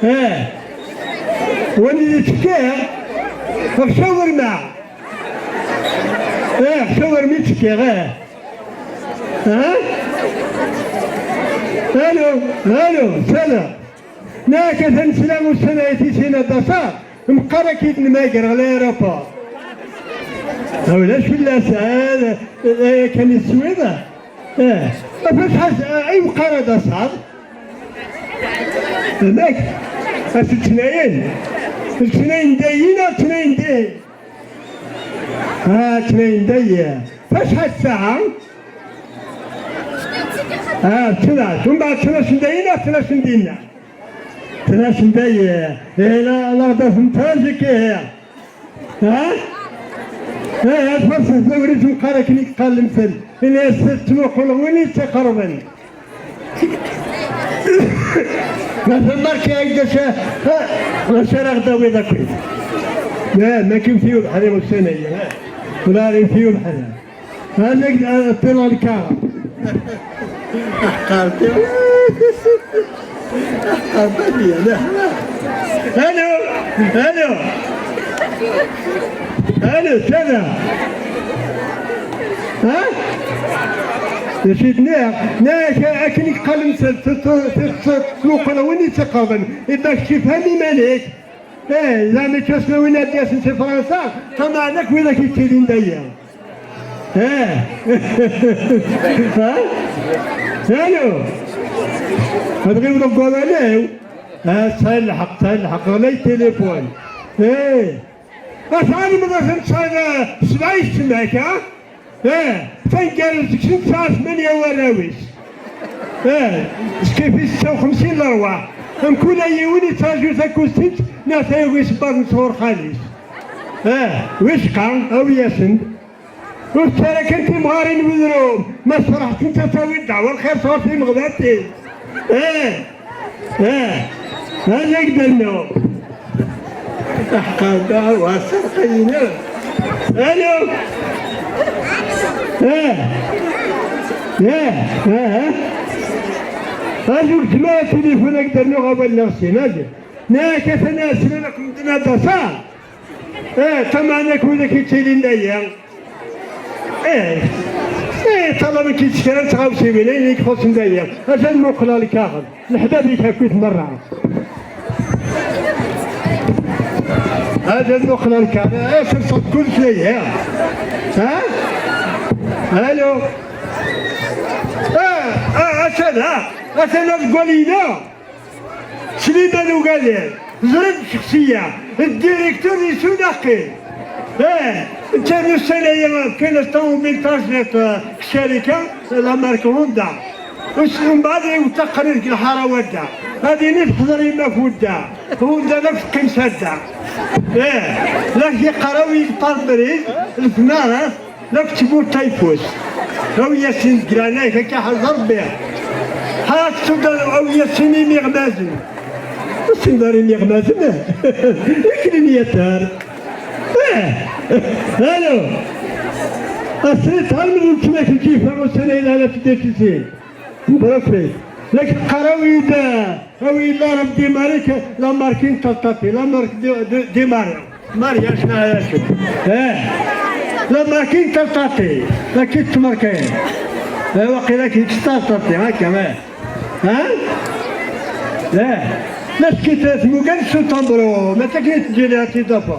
Eh. Wani di ttekkiɣ, ɣef cawurma. Eh, ɣef cawurma i ttekkiɣ, eh. Ha? Alo, alo, sala. Nak atan sla ussan-a i tisin ad d-aseɣ, meqqar ad k-id-nmager ɣer l'aéroport. Ulac fell-as, eh, eh, kan i teswiḍ. Eh, ɣef acḥal, eh, ay meqqar ad d-aseɣ? Nek, ɣef letnayen. Letnayen dayen, letnayen dayen. Ah, letnayen dayen. Ɣef acḥal ssaɛa? Ah, tnac. Mbeɛd tnac n dayen, ah, tnac n dinna. Tnac n dayen. Eh, la, la, da tntazik, eh. Ha? Eh, ad farsen tawrit meqqar akken i yeqqar lemtel. Ini-as tettmuqul win yettaqerben. Ma tmarki ay d-aca, ha? Maca ara ɣ-d-awiḍ akk. La, ma kim tiyu bḥal imussan-agi, ha? Wala ara tiyu bḥal. Halik, ah, ṭṭileɣ lkaɣ. Aḥqar tiyu. Aḥqar tiyu, la. Alo, alo. Alo, sada. Ha? D acu i d-nniɣ? Nniɣ-ak akken i yeqqalen s-, s-, s-, s-, s-, tmuqel win yettaqerben. Iba kečč ifhem iman-ik. Eh, zeɛma ttwassen win ad d-yasen si Fransa, tameɛna akk widak yettilin daya. Eh. Ha? Alo. Ad ɣiwleɣ deg wawal-iw. Ah, tesɛiḍ lḥeqq, tesɛiḍ lḥeqq. Ɣlay tilifun. Eh. Asɛa lmeḍat n tesɛiḍ, eh, sebɛa yessetma-k, ha? Eh, taneggarut deg-sen tesɛa tmanya warraw-is. Eh, zkif-is setta u xemsin lerwaḥ. Mkul yiwen yettraǧu takuzzibt neɣ tayew isebbaḍen sɣur xali-s. Eh, wicqa, awi-yasen-d. Ur ttarra kan timɣarin n wedrum, ma tferḥ-tent ad tawi ddeɛwa lxir sɣur timeɣbatin. Eh, eh, ad ak-d-rnuɣ. Aḥqar da, wa serqayina. Alo. Eh, eh, eh, eh. Alo, gzem ara tilifun ad ak-d-rnuɣ awal-nneɣ sin, alo. Nek atan aslan akk medden ad d-aseɣ. Eh, tameɛna akk widak yettilin daya. Eh, Eh, ṭalama k-yettekran tɣawsiwin, ayen i ixuṣṣen dagi. Atan muqel ɣer lkaɣeḍ. Leḥbab-ik akkit merra. Atan muqel ɣer lkaɣeḍ. Eh, serseḍ kullec dagi. Ha? Alo? Ah, ah, atan, ah, atan deg walina. Sliman Ugadir, ẓriɣ d ccexsiya, d directeur n Sunaqi. Eh, netta n ussan-aya, fkan-as ṭamubil taẓirt, eh, deg ccarika, la marque Honda. Us-, umbeɛd iwet aqerri deg lḥara wadda. Ad ini teḥḍer yemma-k wedda. Honda la teqqim sadda. Eh, la k-iqqar awi-d pare-brise, d tnaret, la tettmur tayeffust. Awi-yasen deg leɛnaya-k, akka ḥaz Rebbi. Ḥaz tudda, awi-yasen imiɣmazen. Asen-d ar imiɣmazen. Iknin yatar. Eh, alo. Asrit, hal nutmek kif, ussan-a yelhan a tedda tisin. Bravo. Lakin qqar awi-d, awi-d la marque démarré, la marque Intertati, la marque dé-, dé-, démarré. Mariage na yacu. Eh. La marque Intertati, la kit marque. Eh, waqila kit Intertati, ha, kama. Ha? Eh. La kit tmugan su tambro, ma takit jeli ati dafa.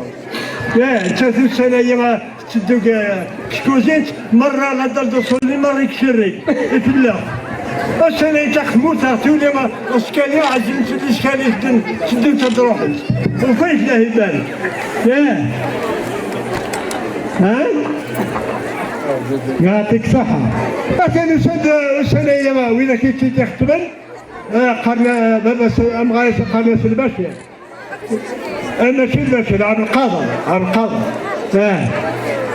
Eh, tatu sana yama Tetteddu deg tkuzint, merra la dalle de sol, merra ikcerrig, ifella. Ass-a la yettaq tmurt ɣer tuli, askali, ɛezzen-tt-id iskali, tedden, tedden ad ruḥent. Ufayet lahiban. Eh. Ha? Yeɛṭik ṣṣeḥḥa. Atan usan-d, usan-aya widak i tt-id-ixeṭben, eh, qqaren, eh, baba-s, amɣar-is qqaren-as Lbacir. Eh, mačči d acu, d Ɛebdelqader, Ɛebdelqader. Eh.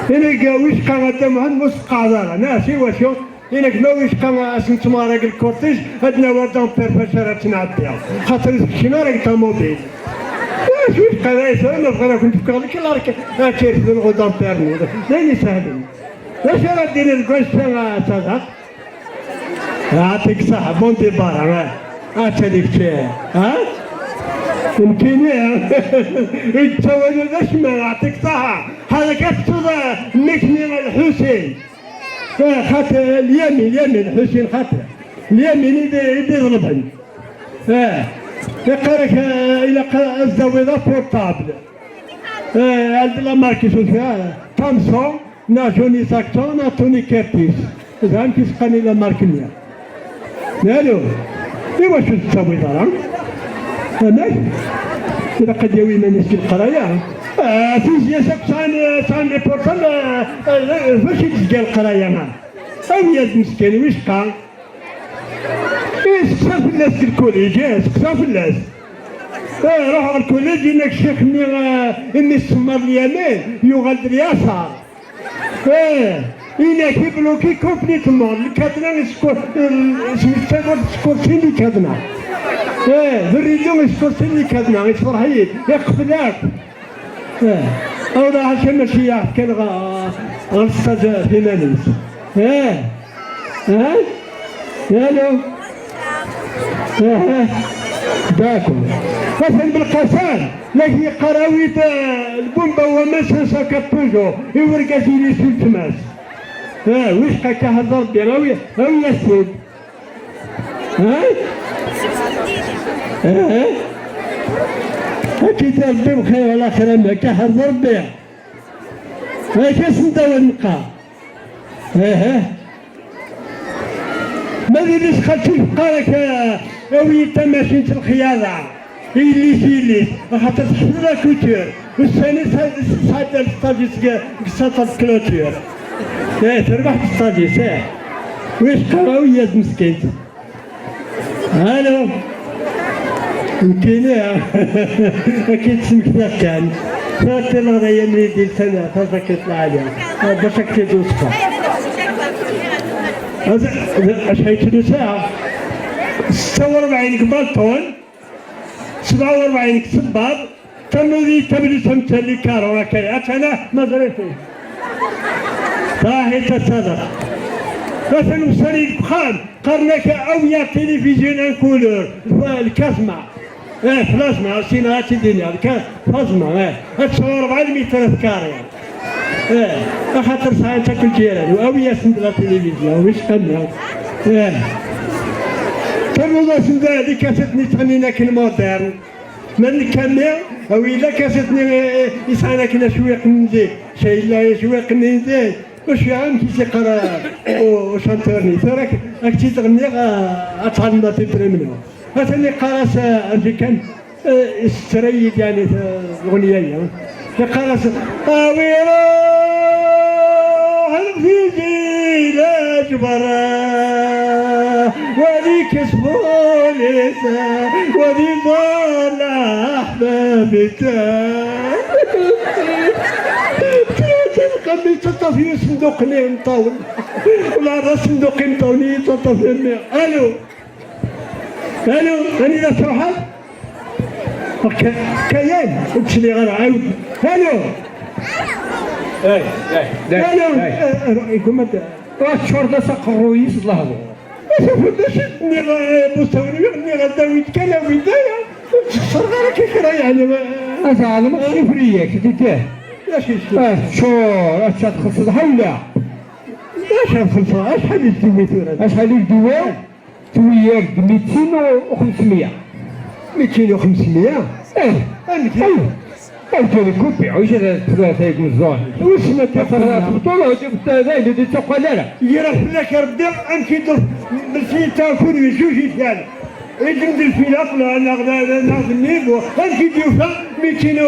Inek, wicqa a Dda Muḥend, ur s-teqqaɛeḍ ara. Neɣ si wacu? Inek, ma wicqa a sen-ttemɣar deg lkurtij, ad nawi adampir fac ara tt-nɛeddi. Xaṭer ur tekcim ara deg ṭamubil. Eh, acu wicqa d ayes, ma bɣan ad kent-fkeɣ lkilark, ad tirfdem ɣ udampir-nni. D ayen isehlen. D acu ara d-tiniḍ deg wanect-a, a Sadeq? Yeɛṭik ṣṣeḥḥa, bon départ, ha. Atan kečč, ha? Nekkini, ha? Ur d-ttawaleɣ d acemma, yeɛṭik ṣṣeḥḥa. Ḥader ad tettuḍ, eh, mmi-k-nni Lḥusin. Eh, xaṭer, Lyamin, Lyamin, Lḥusin xaṭer. Lyamin i d, i d-iḍelben. Eh, iqqar-ak, eh, ilaq ad s-d-tawiḍ apurṭabl. Eh, la marque-is, eh, Samsung, neɣ Johnny Saxon, neɣ Tony Curtis. D amek i s-qqaren i la marque-nni. Alo, iwacu ur tettawiḍ ara? Amek? Ilaq ad yawi iman-is deg leqraya. Ah, tizya-s akk sɛan, sɛan les portables, ah, ah, bac i d-tezga leqraya. Awi-yas meskin, wicqa? Isteqsa fell-as deg lkulij, eh, isteqsa fell-as. Eh, ruḥ ɣer lkulij, yenna-k ccix-nni, eh, imi semmer Lyamin, yuɣal-d Lyasar. Eh, yenna-k ibluki complètement, lkadna iskur-, eh, ismektay ur tsekkur sin lkadna. Eh, d rridu iskur sin lkadna, isferḥ-iyi, iqfel akk. Eh, awla ḥaca maci yaɛef kan ɣ-, ɣer stage f iman-is. Eh, eh, alo. Eh, eh, d'accord. Atan Belqasem, la k-yeqqar awi-d, eh, lbumba n waman cinq cent quatre toujours, i urgaz-ines weltma-s. Eh, wicqa akka ḥader Rebbi, awi, awi-yas-t-id. Ha? Eh, eh. Ad k-id Rebbi bxir wala xir am akka, ḥader Rebbi. Akka asen-d-awal neqqar. Eh, eh. Ma d yelli-s xalti teqqar-ak, eh, awi-yi-d tamacint n lexyada. Yelli-s, yelli-s, axaṭer tḥemmel la couture. Ussan-is tesɛedda stage-is deg, deg saṭa de clôture. Eh, terbeḥ stage-is, eh. Wis qaraw yaz meskint. Alo. Nekkini, ah. Akken ttmektiɣ kan. Tatileɣ d ayen i d-ilsan taẓakit lɛali. Ah, bac ad k-id-usfeɣ. Acḥal n tlusa? Setta u rebɛin deg balṭun. Sebɛa u rebɛin deg sebbaḍ, tamudi tablis am tali karo akka, atana ma ẓriɣ. Tahi tasadeq. Atan ussan-ik deg uxxam, qqaren-ak awi-yaɣ tilifizyu en couleur, lkazma. Eh, plasma, sina ad tt-id-iniɣ, lka-, plasma, eh. Ad tesɛu rebɛa lmitrat kari. Eh, axaṭer sɛant akk lǧiran, awi-yasen-d la télévision, wiss xemsa. Eh. Ternuḍ-asen-d likasit-nni ttɣennin akken moderne. Ma nekka-nni, awi lakasit-nni, eh, eh, yesɛan akken acwiq n zik, Cayla acwiq n zik, mačči amek i s-yeqqar, eh, u-, ucantur-nni. Tura ak-, ak-tt-id-ɣenniɣ, eh, ad tɛelmeḍ tiprimin. Atan yeqqar-as, eh, amek kan, eh, yessetra-yi-d, yeɛni, t-, leɣnaya-ya. Yeqqar-as: "Awi ruḥ lfiji la ǧbara, wali kesbulisa, wali ḍalla ḥbabita." Tqam yettaṭṭaf-iyi usenduq-nni imeṭṭawen. Wala d asenduq imeṭṭawen i yettaṭṭaf-iyi. Alo. Alo, anida truḥeḍ? Ka-, Kayan, ur d-cliɣ ara, ɛawed. Alo! Ay, ay, ay, Alo! ay. Eh, eh, igumma-d. Ruḥ tččureḍ-as aqerruy-is d lehdur. Asa fell-as i d-nniɣ, eh, Musa Wenwi, nniɣ ad d-awi-d kan awid aya. Ur ttxeṣṣreɣ ara akka kra, yeɛni, eh. Ad tɛelmeḍ ssifri-yak, d-, d-, Acu i ssifri? Ah, teččur, acu ad txellṣeḍ, ḥawla. Acu ad xellṣeɣ? Acḥal i d-tewwi tura? Acḥal i d-tewwi? Tewwi-yak-d mitin u xemsemya. Mitin u xemsemya? Eh. Amek? Eh. Amek d kupi? Wish ad tefra tayet meẓẓuɣ? Wissen akka tefra tebṭul, ur d-, d ayen ur d-ittuqqal ara. Ger-aɣ fell-ak Rebbi, amek i d-, belsi takud d juj i tgan. Idem d lfila, neɣ, neɣ, neɣ, neɣ d nnig, amek i d-yufa mitin u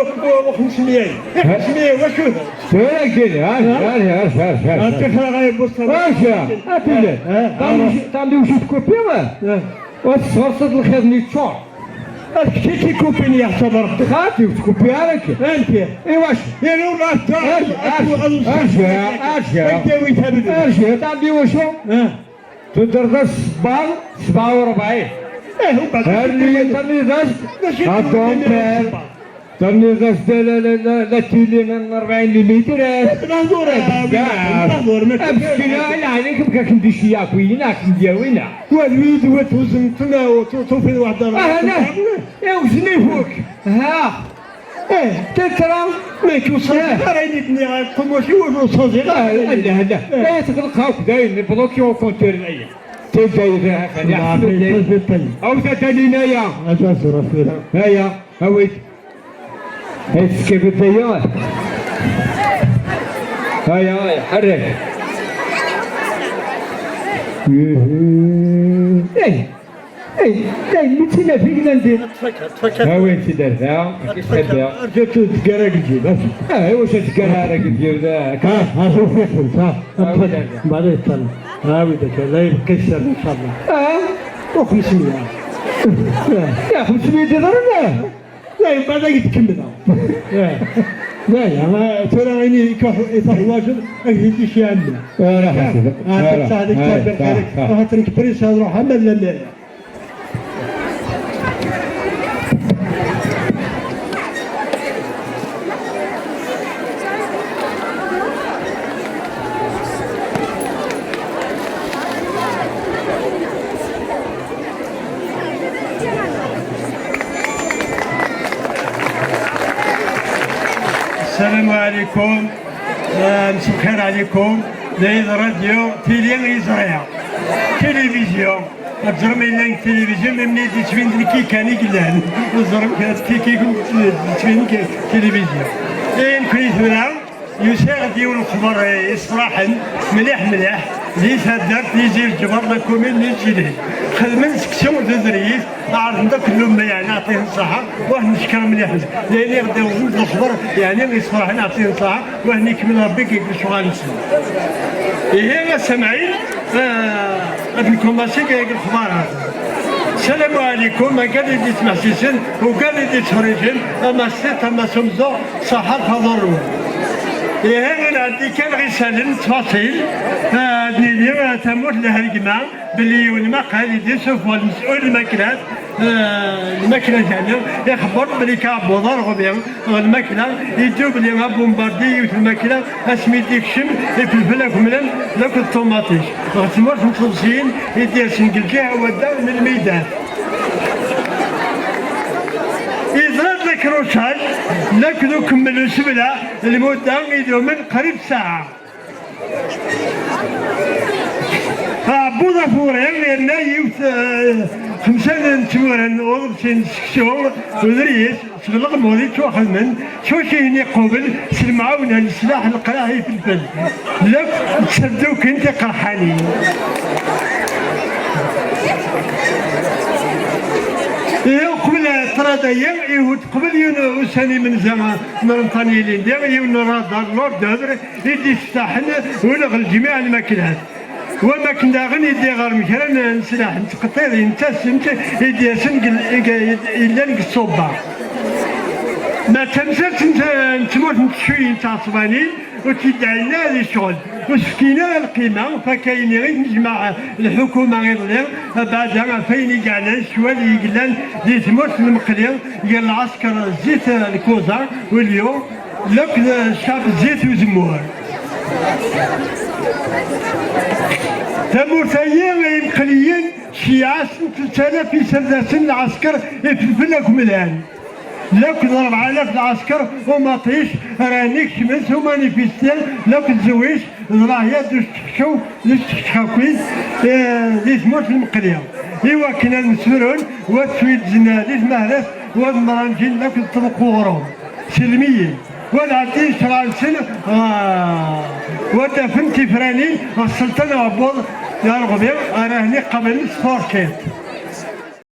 xemsemya? Xemsemya, wacu? Tura gini, arǧ, arǧ, arǧ, arǧ, arǧ. Aṭṭixer ay Mustafa. Arǧ, atilel. Eh, eh, tam-, tamdiwcit kupi, eh? Eh. Wa tesɣerseḍ lxiḍ-nni yeččur. Ad kečč i kupin yeḥsab Rebbi. Xaṭi, ur tkupi ara akka. Anti? Iwacu? Yal ur la ta-, Arǧ, arǧ, arǧ, arǧ, arǧ. Ay tawi tabel. Arǧ, tamdiwcit. Eh. Tudreḍ-as sebɛa, sebɛa u rebɛin. Eh, u baɛd terniḍ-as-d, d acu i d-, donc, d-, d-, terniḍ-as-d la, la, la, la tili n rebɛin militir. Lehdur, eh, lehdur, ma abeskin, ah, yeɛni kem-, akken d-iceyyeɛ akk-, akken d-yawi, neɣ? Wa d wid, wa tuzen-ten, ah, tu-, tufiḍ waḥed ara. Ah, la. Eh, wzen ifuk. Ha. Eh, tetra. Ma k-, ur ẓriɣ ara ayen i d-nniɣ, qumuc-iw ur ẓriɣ ara. Ah, la, la. Eh. Eh, tɣelq akk dayen, bloqué au compteur, aya. Tidda-yi d-, d-, d-, d-, d-, aw ta Dalina-ya. Ad azreɣ tura. Aya, awi-d. Ay, teskibiḍ-iyi. Aya, aya, ḥerrek. Ih, ih, ih, mi ttinafik nandi. Awi-d-tt-id ar da. Arǧu tgara deg lǧib, afi. Ah, iwacu tgara ara deg lǧib da? Ah, ah, ufiɣ-tent, ah. Awi-d ar da. Mbaɛd yeṭṭal. Awi-d akka, la yebqi sser, inchallah. Ah. U xemsemya. Ya, xemsemya dinar, ah. La, mbaɛd ad k-id-kemmleɣ. Ya. La, ya, ma tura ayen i k-, i tuḥwaǧeḍ, ad k-t-id-icci ɛemmi. Ara ḥaseb. Ah, ara. Tasaɛd, ara, tasaɛd, ara, ara. Axaṭer nekk pris ad ruḥeɣ, ama llan. السلام عليكم. آه، مساء الخير عليكم. D Lɛid Radio, tili iẓri. Télévision. Ad teẓrem yella deg tilivizyu, mi mni d-yettbin d nekki kan i yellan. Ur teẓrem kra, d kiki i yettbin deg tilivizyu. I nekkni tura, yusa-aɣ-d yiwen n lexbar, eh, iṣraḥen, mliḥ, mliḥ, di taddart n Yizi Lǧbar, la commune n Yizi Lhil. Xedmen seksu d udriyit, ɛerḍen-d akk llumma, yeɛni, ɛṭihen ṣṣeḥḥa, wa neckeṛ mliḥ. D ayen i ɣ-d-iwwḍen d lexbar, yeɛni, iṣraḥen, ɛṭihen ṣṣeḥḥa. Wah, nekmel Rebbi deg lecɣal-nsen. Ihi, a Samɛil, eh, ad nkumaṣi deg lexbar-a. Salam ɛlikum, agad i d-yettmeḥsisen, ugad i d-yettferrijen, a Mass Tiṭ, a Mass Umzuɣ, ṣaḥa lfaḍur-nwen. Ihi, ad nɛeddi kan ɣer isallen, ttfaṣil, eh, ad nili, eh, tamurt n lhergma, belli yiwen maqal i d-yessufeɣ lmes'ul n lmaklat, eh, lmakla-nni, ixebber belli Kaɛbuḍ Arɣbi, ɣer lmakla, iddu belli abumbardi yiwet lmakla, asmi d-ikcem ifelfel akemlan d akked ṭumaṭic. Ɣer tmurt n tḍebsiyin i d-yersen deg lǧiha wadda n lmeydan. Yeẓra-d la Krucal, lakk d ukemmel usebla, lmudda idumen qrib ssaɛa. Aɛebbuḍ afuri yerna yiwet, eh, xemsa n tmura n uḍebsi n seksu, uḍris, seg leɣmur yettwaxedmen s wacihen iqubel s lemɛawna n leslaḥ, leqraḥ, ifelfel, lakk d tserdukin tiqerḥanin. Ihi uqbel ṭṭrad-aya, ihi qbel yiwen ussan imenza n Remṭan ilindi, yiwen n radar l'ordre d'œuvre i d-yesseftaḥen uleɣ lǧemiɛ lmaklat. Wamakken daɣen i d-iɣerm kra n sslaḥ n tqeṭṭirin d tasemt i d-yasen deg l-, deg, yellan deg ṣṣubba. Ma d tamsalt n t-, n tmurt n tcuyin d tɛeṣbanin, ur tt-id-ɛin ara di ccɣel, ur s-fkin ara lqima, fakk ayen i d-tejmeɛ lḥukuma iḍelli, abeɛda ɣef ayen i yeɛnan ccwal i yellan di tmurt n Mqli, gar lɛesker Zit Lkuza, Ulyu, lakk d ccɛeb Zit Uzemmur. Tamurt-agi i Imqliyen, ceyɛa snat alaf iserdasen n lɛesker ifelfel akk mlan. Lakk d rebɛa alaf lɛesker umaṭic ara nekcmen s umanifesti, lakk d zzwic d leɛya d usteḥcew d usteḥcew akkit, eh, di tmurt n Mqli. I wakken ad nesfrun, wa ttwidzen di tmehrat, wa d mranǧin lakk d ṭṭbeq uɣrum. Silmiyin. Wa d ɛeddi ccṛeɛ-nsen, ah, wa d-afen tifranin ɣef sselṭan aɛebbuḍ Iɛerɣbi ara hen iqablen s tferkiṭ.